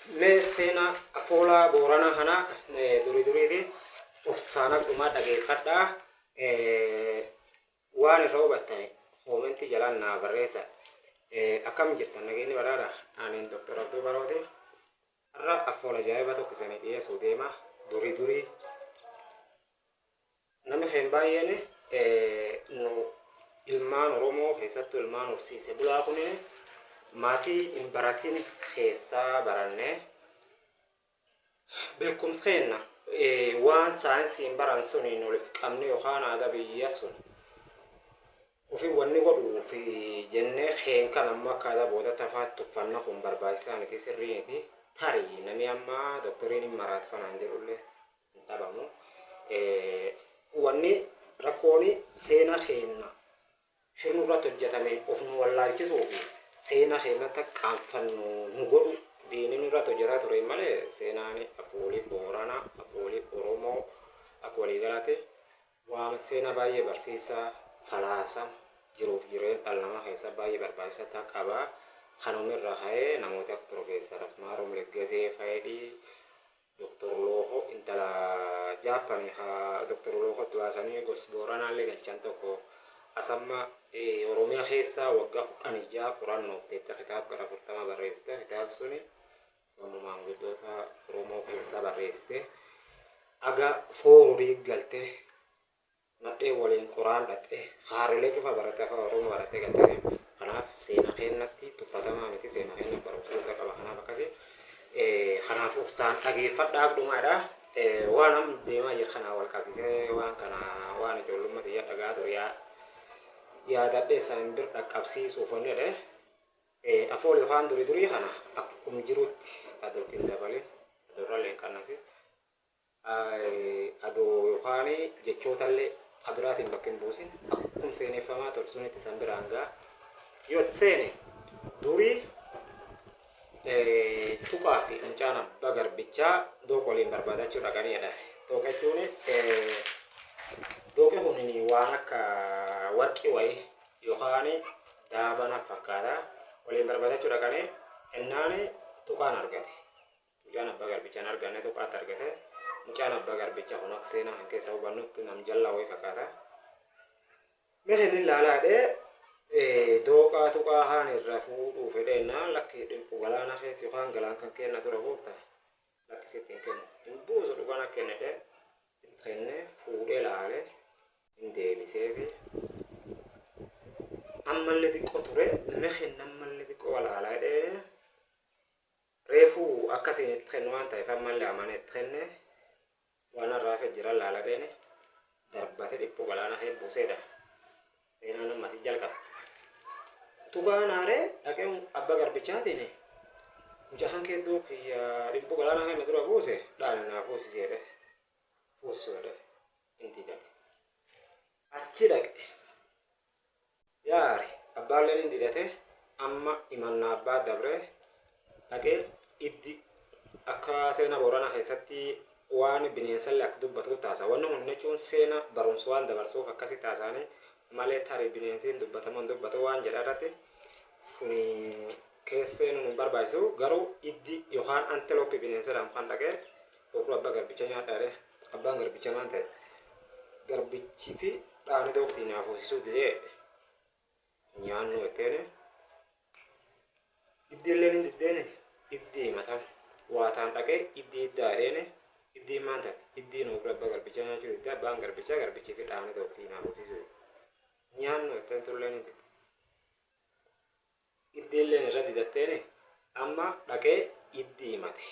Mee seenaa afoolaa Booranaa kana durii duriiti obsaan akkumaa dhageeffadhaa. Waan irra hubattani koomentii jalaan naa barreessa. Akkam jirtan, nageenyi badhaadha? Ani Dr. Abduu Barooti. Har'a afoola ajaa'iba tokko isanii dhiyeessuu deema. Durii durii namni keenya baay'een, nu ilmaan Oromoo, keessattuu ilmaan horsiise bulaa kunin, maatii hin baratin keessaa barannee beekumsa keenya waan saayinsiin baran suniin olif qabne yookaan aadaa biyya sun ofii wanni godhuu fi jennee keen kan ammoo akka aadaa boodatti afaatti uffanna kun barbaachisaa miti, sirrii miti. Tarii namni amma doktoriin hin maraatu kanaan jedhullee hin dhabamu. Wanni rakkoon seenaa keenya shirnu irratti hojjetame of nu wallaalchisuu fi seenaa keenyatti akka qaanfannu nu godhu diinni nurratti hojjetaa ture malee, seenaan afoolii Booranaa, afoolii Oromoo akka waliigalaatti waan seenaa baay'ee barsiisaa, falaasa jiruuf jireenya dhala namaa keessaa baay'ee barbaachisaa ta'e qaba. Kanumirra ka'ee namoota akka Piroofeesar Asmaaroom Leggesee fa'edhi, Dr. Looko, intala Jaappanii haa Dr. Lookootti baasanii gosa Booranaallee galchan tokko, asamma Oromiyaa keessaa waggaa 16 qorannoof teette kitaaba gara 40 barreessite. Kitaaba suni sammuu maanguddoota Oromoo keessaa barreessite. Aga foorurii galte, nadhee waliin qoraan dhaqxe, haarilee cufa baratte, afaan Oromoo barattee galtee. Kanaaf seenaa keenyatti tuffatamaa miti, seenaa keenya barumsa guddaa qaba. Kanaaf akkasii, kanaaf obsaan dhageeffadhaaf dhumaadha. Waan amma deemaa jiru kana wal qabsiisee, waan kana waan ijoollummaa xiyya dhagaa ture yaadadhee isaan bir dhaqqabsiisuuf wanni jedhe, afool yookaan durii durii kana akkum jirutti adootti hin dabalin, adoorrallee hin qannasin, adoo yookaan jechootallee kabiraatiin bakka hin buusin, akkum seeneffamaa ture sunitti san biraan ga'a. Yoo seene durii tuqaa fi mucaan abbaa garbichaa dooqa waliin barbaadachuu dhaqaniidha. Dooqa jechuun, dooqi kun waan akka warqii wayii yookaan daabana fakkaata. Waliin barbaadachuu dhaqanii innaan tuqaan argate. Mucaan abbaa garbichaa hin arganne, tuqaatti argate. Mucaan abbaa garbichaa kun akka seenaa kan keessa hubannutti nam jallaa wayii fakkaata. Mee inni ilaalaadhee dooqaa tuqaa haan irra fuudhuu fedheennaan, lakki, dhimpu galaana keessa yookaan galaan kan kenna dura buufta, lakki, sitti hin kennu, hin buusu, dhugaan akka kennite itti kenne. Fuudhee laale, hin deebiseefi. Ammallee xiqqoo ture, mee kenna, ammallee xiqqoo walaalaa jedhee, reefuu akkasiin itti kennu waan ta'eef ammallee amanee itti kenne. Waan har'aa jira laaladheeni darbate dhiphuu galaana kee buuseedha. Seenaan ammas jalqaba. Tuqaan aaree dhaqee abbaa garbichaatiin, "Mucaan kee iddoo kiyya dhiphuu galaana kana dura buuse dhaane, naa fuusisi," jedhe. Fuusisu jedhe, hin didate. Achi dhaqe. Yaari abbaalleen hin didate. Amma himannaa abbaa dabre dhaqee iddi akka seenaa Booranaa keessatti waan bineensallee akka dubbatu taasa. Wanni kun jechuun seena barumsa waan dabarsuuf akkasii taasisanii malee, tarii bineensi hin dubbatamu hin dubbatu waan jedha irratti suni keessee nu hin barbaachisu. Garuu iddi yookaan antelope bineensa jedhamu kan dhaqee obruu abbaa garbicha nyaadhaare. Abbaan garbicha maan ta'e? Garbichi fi dhaani dooktii naa fuusisuu didee, nyaannu jetteeni. Iddiilleen hin diddeeni. Iddi himatan waataan dhaqee iddi iddaa jedheeni. Iddiin maan taate? Iddiin obruu abbaa garbichaa nyaachuu didde. Abbaan garbichaa garbichi fi dhaani dooktii naa fuusisuu dide, nyaannu jetteen, tulleen hin didde. Iddiilleen irra didatteeni. Amma dhaqee iddi himate.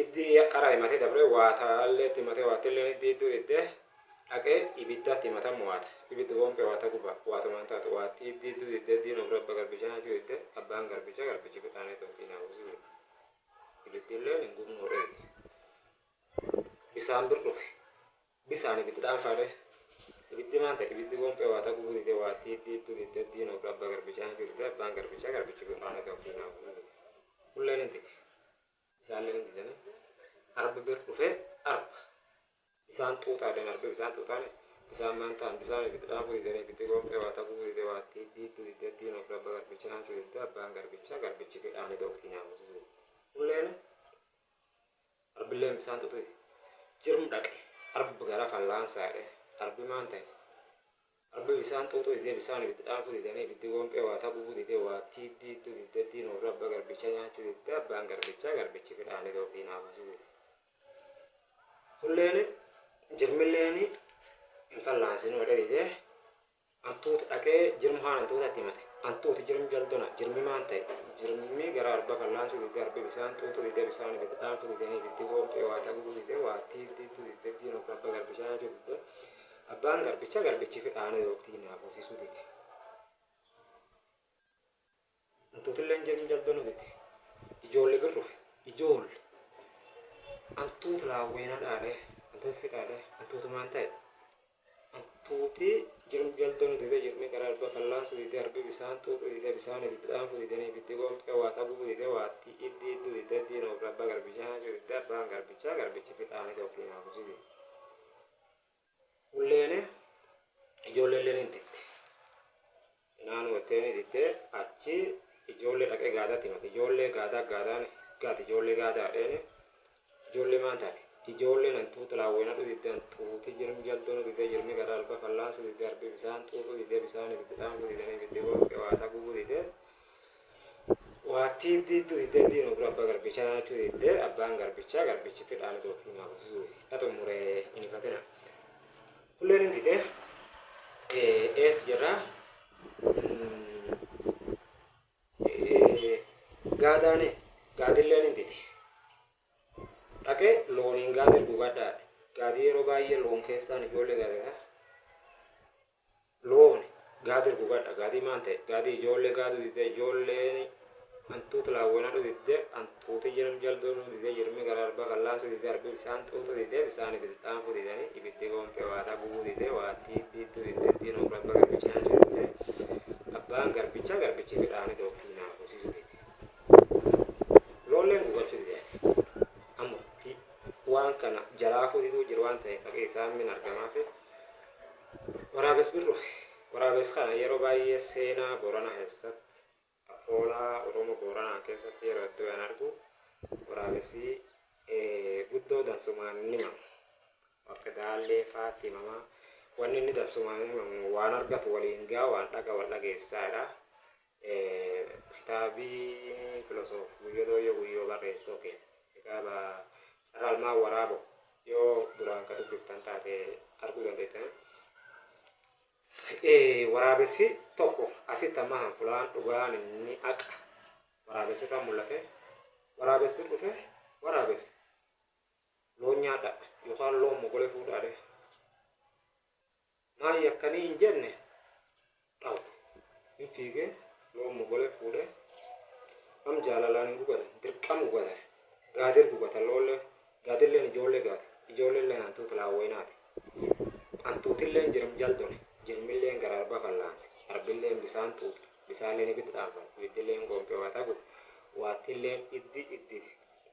Iddi qara himatee dabre, waataallee itti himatee, waattillee iddi idduu diddee. Dhaqee ibiddaatti himatamu, waata ibiddi wompee waata guba, waatumaan taatu, waatti iddi idduu diddee. Iddiin obruu abbaa garbichaa nyaachuu didde. Abbaan garbichaa garbichi fixaanee dooktii naa buusuu ibiddiillee hin gubnu dheeti. Bisaan bir dhufe, bisaan ibiddi dhaanfaadhe. Ibiddi maan ta'e? Ibiddi wompee waata gubuu dide, waatti iddi idduu didde. Iddiin obruu abbaa garbichaa nyaachuu didde. Abbaan garbichaa garbichi fixaanee dooktii naa buusuu didde, kulleen hin dide, isaallee hin didanii. Arbi bir dhufe, arba bisaan xuuxaa jedhan. Arbi bisaan xuuxaan, bisaan maan ta'an? Bisaan ibiddi dhaanfuu didanii. Ibiddi gompee waata gubuu dide, waatti iddi idduu didde. Iddiin obruu abbaa garbichaa nyaachuu didde abbaan garbichaa garbichi fedhaanii dooktii nyaatu. Ulleen arbilleen bisaan xuxu jirm dhaqe arbi gara fallaansaa jedhe arbi maan ta'e arbi bisaan xuuxuu didee bisaan ibidda dhaamsuu didanii ibiddi goompee waa ta'uu didee waa tiiddii didee diin warra abbaa garbichaa nyaachuu didee abbaan garbichaa garbichi fedhaanii dooktii nyaatu. Ulleen jirmilleen hin fallaansinuu jedhe didee antuuti dhaqee jirma haan antuutatti himate antuuti jirmi jaldona jirmi maan ta'e jirmi gara arba fallaansuu didee arbi bisaan xuuxuu didee bisaan ibidda dhaamsuu didee ibiddi goompee waa ta'uu didee waa tiiddii didee diin warra abbaa garbichaa nyaachuu didee abbaan garbichaa garbichi fedhaanii dooktii naafosisuu dide. Antuutilleen jirmi jaldona dide ijoollee bir dhufe ijoolle antuuti laawweena dhaadhee antuuti fixaadhee antuuti maan ta'e antuuti jirmi jaldonu dide jirmi gara arba fallaansuu dide arbi bisaan xuuxuu dide bisaan ibidda dhaamsuu dide ibiddi goompee waa ta'uu dide waa iddi idduu dide diin warra abbaa garbichaa nyaachuu dide abbaan garbichaa garbichi fedhaanii dooktii naafosuu dide. Ulleen ijoolleen hin didde. Naan watteen didde achi ijoollee dhaqee gaadaatti himate ijoollee gaadaa gaadaan gaati ijoollee gaadaa dheene ijoollee maan taate ijoolleen antuuta laawwena didde antuuti jirmi jaldoon didde jirmi gara alba fallaasu didde arbi bisaan xuuxu didde bisaan ibidda dhaamsu didde ibiddi goompee waa ta'uu didde waa tiiddiitu didde diin obra abbaa garbichaa nyaachuu didde abbaan garbichaa garbichi fedhaan dooktii naafosisuu dha xumuree inifatina. Ulleen hin didde ees jirra gaadaane gaadilleen hin didde. Dhaqee looniin gaadi ergu gadhaadhe. Gaadii yeroo baay'ee loon keessaan ijoollee gaadata. Loon gaadi ergu gadha. Gaadii maan ta'e gaadii ijoollee gaaduu didde ijoolleen antuuta laawwanaa didde antuuti jirmi jaldoon didde jirmi gara arba fallaansuu didde arbi bisaan xuuxuu didde bisaan ibidda dhaamsuu didanii ibiddi goompee waa ta'uu didde waa tiiddiitu didde diin obra abbaa garbichaa nyaachuu didde abbaan garbichaa garbichi fedhaanii dooktii naafosisuu didde. Loolleen gugachuu didde. Ammoo waan kana jalaa fuudhituu jiru waan ta'eef dhaqee isaan min argamaa fi waraabes bir dhufe. Waraabes kana yeroo baay'ee seenaa Booranaa keessatti afoolaa Oromoo Booranaa keessatti yeroo hedduu kan argu waraabessi guddoo dansumaan ni himamu. Akka daallee faatti himama. Wanni inni dansumaan himamu waan argatu waliin gaa waan dhaga wal dhageessaadha. Kitaabii filosoof Guyyoo Dooyyoo Guyyoo barreessoo keessa kitaaba carraalmaa waraabo yoo duraan ka dubbiftan taate arguu dandeettan. Waraabessi tokko asitti amma hanfulaan dhugaan inni aqa waraabessi irraa mul'ate waraabessi bir dhufe waraabessi loon nyaadha yookaan loon mogolee fuudhaadhe maal yakkanii hin jenne dhawu hin fiigee loon mogolee fuudhee am jaalalaan hin gugatan dirqama gugatan gaadir gugatan loollee gaadilleen ijoollee gaate ijoolleen hantuuta laawweenaati hantuutilleen jirm jaldone jirmilleen gara arba fallaanse arbilleen bisaan xuuxe bisaalleen ibidda dhaanfate ibiddilleen goompee waa ta'u waattilleen iddi iddite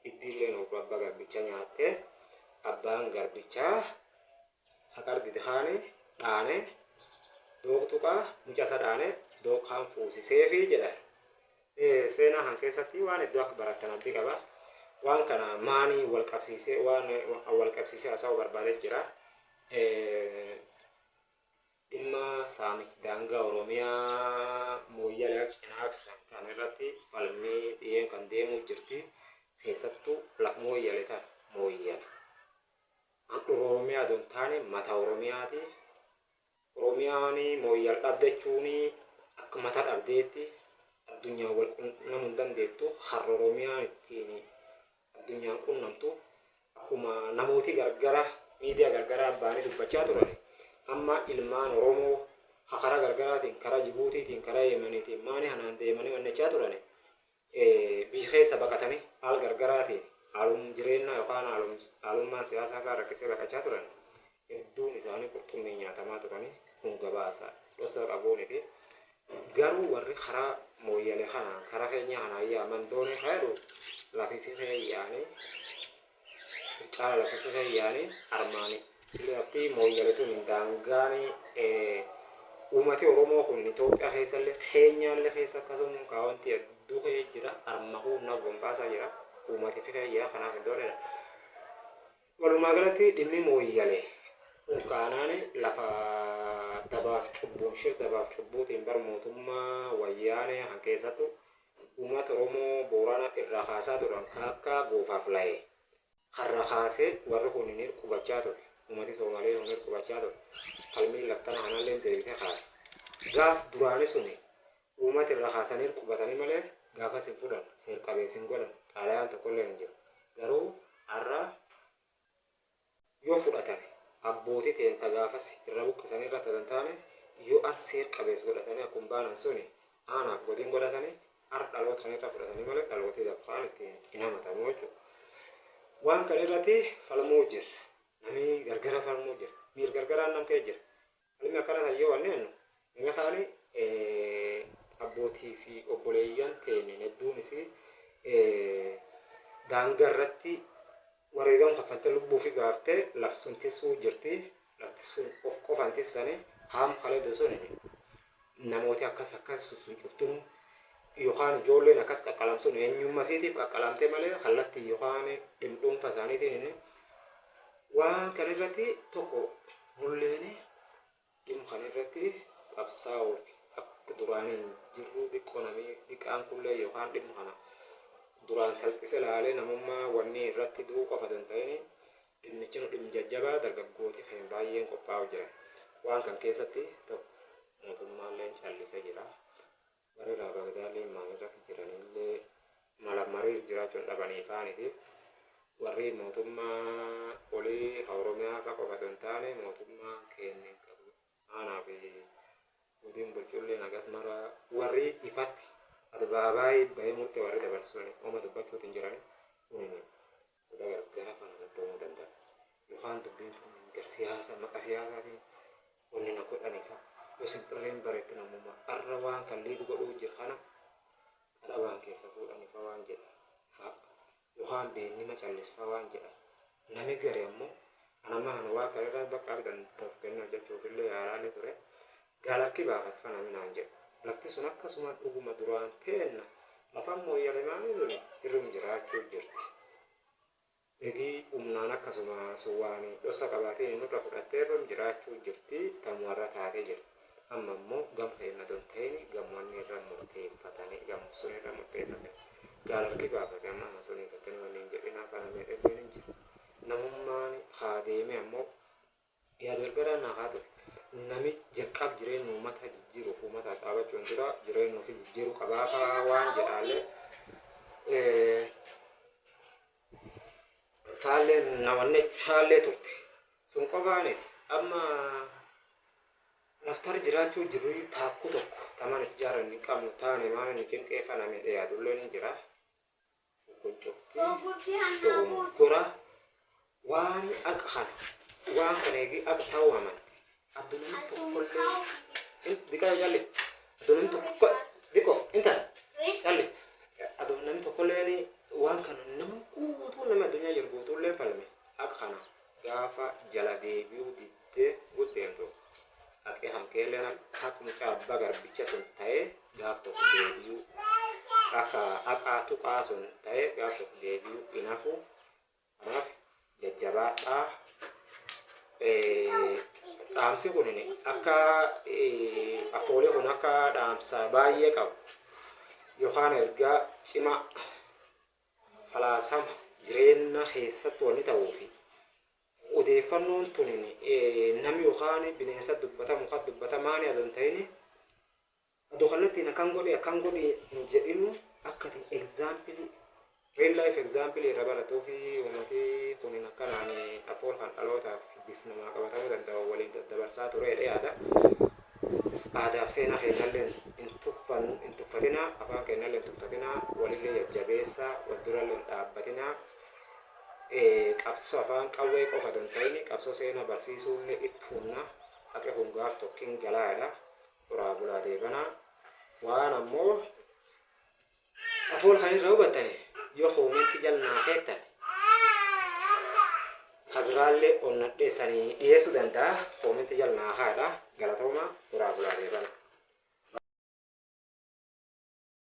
iddiilleen obbo abbaa garbichaa nyaattee abbaan garbichaa haqar dide kaane dhaane dooqtuqaa mucasa dhaane dooqaan fuusiseefi jedhan. Seenaa kan keessatti waan hedduu akka barattan abdii qaba. Waan kana maanii wal qabsiisee waan wal qabsiisee haasa'uu barbaadee jira. Dhimma saamichi daangaa Oromiyaa Mooyyalee Cinaaksan kan irratti falmii dhiyeenya kan deemuu jirti. Keessattuu laf Mooyyalee tana Mooyyale. Handhuura Oromiyaa osoo hin taane mataa Oromiyaati. Oromiyaan Mooyyal dhabde jechuun akka mataa dhabdeetti addunyaan wal qunnamuu hin dandeettu. Har'a Oromiyaan ittiin addunyaan qunnamtu akkuma namooti gargara miidiyaa gargaraa ba'anii dubbachaa turan amma ilmaan Oromoo karaa gargaraatiin karaa Jibuutiitiin karaa Yemeniitiin maani kanaan deemanii wannachaa turan biyya keessa baqatanii haala gargaraatiin haalum jireenyaa yookaan haalummaan siyaasaa fa'aa rakkisee baqachaa turan hedduun isaanii qurxummii nyaatamaa turanii kun gabaasa dhossa qabuuniti. Garuu warri karaa Mooyyalee kanaan karaa keenya kanaan yaaman doonii fayyadu lafi fifee yaanii caala lafa fifee yaanii armaanii lafti Mooyyalee tun daangaan Uummati Oromoo kun Itoophiyaa keessallee Keenyaallee keessa akkasuma kaawwanti hedduu kee jira. Armahuu na bombaasaa jira. Uummati fi jira kanaaf iddoonidha. Walumaa galatti dhimmi Mooyyalee unkaanaan lafa dabaaf cubbuun shir dabaaf cubbuutiin bar mootummaa Wayyaanee kan keessattu uummata Oromoo Boorana irraa kaasaa turan akka goofaaf la'ee karra kaasee warri kun ni qubachaa ture. Uummati Soomalee kun ni qubachaa ture. Falmiin laftana kanallee deebitee kaase. Gaaf duraanii suni uummata irraa kaasanii qubatanii malee gaafas hin fudhan, seer qabeessi hin godhan, xaalayaan tokkollee hin jiru. Garuu har'a yoo fudhatame abbootii teenta gaafas irra buqqisanii irra tatan taane yoo ar seer qabeessa godhatanii akkuma baanan suni aanaaf godin godhatanii ar dhaloota kan irra fudhatanii malee dhalooti dafaan ittiin hin hamatamu jechuudha. Waan kana irratti falmuu jira. Namni gargara falmuu jira. Miir gargaraan nam kee jira. Falmi akkana kan yoo wanni jennu namni kaani abbootii fi obboleeyyan keenya hedduunis daangaa irratti wareegama kaffaltee lubbuu fi baaftee lafti sun tissuu jirti. Lafti sun of qofan tissanii haam kaleetu sun namooti akkas akkas sun cuftinu yookaan ijoolleen akkas qaqqalamsun eenyummaa isiitiif qaqqalamtee malee kallattii yookaan dhuunfa isaaniitiin waan kana irratti tokko mulleen dhimma kana irratti qabsaa'uuf akka duraaniin jirru xiqqoo namni xiqqaan kullee yookaan dhimma kana duraan salphise ilaalee namummaa wanni irratti du'uu qofa danda'in dhimmichi nu dhimmi jajjabaa dargaggooti kan baay'een qophaa'u jira. Waan kan keessatti tokko mootummaallee callisee jira. Warri raabagdaallee maalirra jiranillee mala marii jiraachuun dhabanii faaniti. Warri mootummaa olii Oromiyaa akka qofa osoo hin taane mootummaa keenya qabu aanaa fi godin bulchullee nagas mara warri ifatti adbaabaayii bahee murtee warri dabarsuun oma dubbachuutiin hin jiran kun soda gargara kana natti uumuu danda'a. Yookaan dubbiin kun gar siyaasa maqa siyaasaatiin wanni na godhani fa'a. Yoo simpirreen bareetti namummaa arra waan kan liidu godhuu jira kana qadhabaan keessa fuudhani fa'a waan jedha fa'a. Yookaan beennima callisfa waan jedha. Nami gari ammoo anamma kana waa kan irraa bakka argan of kennu hojjechuuf illee yaalaalee ture. Gaalarki baafat fa nami naan jedhu. Lafti sun akkasuma dhuguma duraan teenna. Lafan Mooyyale maanii suni irrum jiraachuu jirti. Egii humnaan akkasuma sun waan dhossa qabaatiin nurra fudhattee irrum jiraachuu jirti. Tamuarra taatee jirti. Amma immoo gam keenya don ta'in gamwanni irra murteeffatanii gam sun irra murteeffatanii. Gaalarki baafate amma amma sun irratti wanni hin jedhin afaan meedheen hin jiru. Namummaan haa deeme ammoo yaa gargaraa naa haa ture. Nami jalqab jireenya uummata jijjiiruuf uummata dhaabachuun dura jireenya ofii jijjiiruu qabaa fa'aa waan jedhaallee faallee namanne faallee turte. Sun qofaaniti. Amma laftar jiraachuu jirru taakkuu tokko taman itti ijaaran hin qabnu taane maal inni cinqeeffaname dhiyaatullee ni jira. Kun cufti dogoggora waan akka kana waan kana eegi akka ta'uu amante addunaan tokkollee diqaa jalli addunaan tokko diqoo intal jalli addunaan tokkollee waan kana nama guutuu nama addunyaa jiru guutuullee falme akka kana gaafa jala deebi'uu diddee guddeemtu haqee hankeelleen akka mucaa abbaa garbicha sun ta'ee gaaf tokko deebi'uu akka haqaa tuqaa sun ta'ee gaaf tokko deebi'uu hin hafu. Kanaaf jajjabaadhaa. Dhaamsi kun akka afoolee kun akka dhaamsa baay'ee qabu yookaan ergaa cimaa falaasama jireenya keessatti wanni ta'uu fi odeeffannoon tun namni yookaan bineensa dubbatamu kan dubbatamaani adoo hin ta'in adoo kallattiin akkan godhe hin jedhinu akka example real life example irra baratuu fi uummati kun akkanaan afool kan dhalootaaf bif namaa qabatamuu danda'u waliin daddabarsaa ture yaada. Aadaaf seenaa keenyallee hin tuffatinaa, afaan keenyallee hin tuffatinaa, walillee jajjabeessaa, wal durallee hin dhaabbatinaa. Qabsoo afaan qawwee qofa don ta'in qabsoo seenaa barsiisuullee itti humna haqe kun gaaf tokkin galaadha. Toraa bulaa deebanaa. Waan ammoo afool kan irra hubattani yoo koomentii jalnaa keettan Ka biraallee onnadhee sanii dhiyeessuu danda'a. Comment jala naa kaa'adha. Galatooma, horaa bulaa deebana.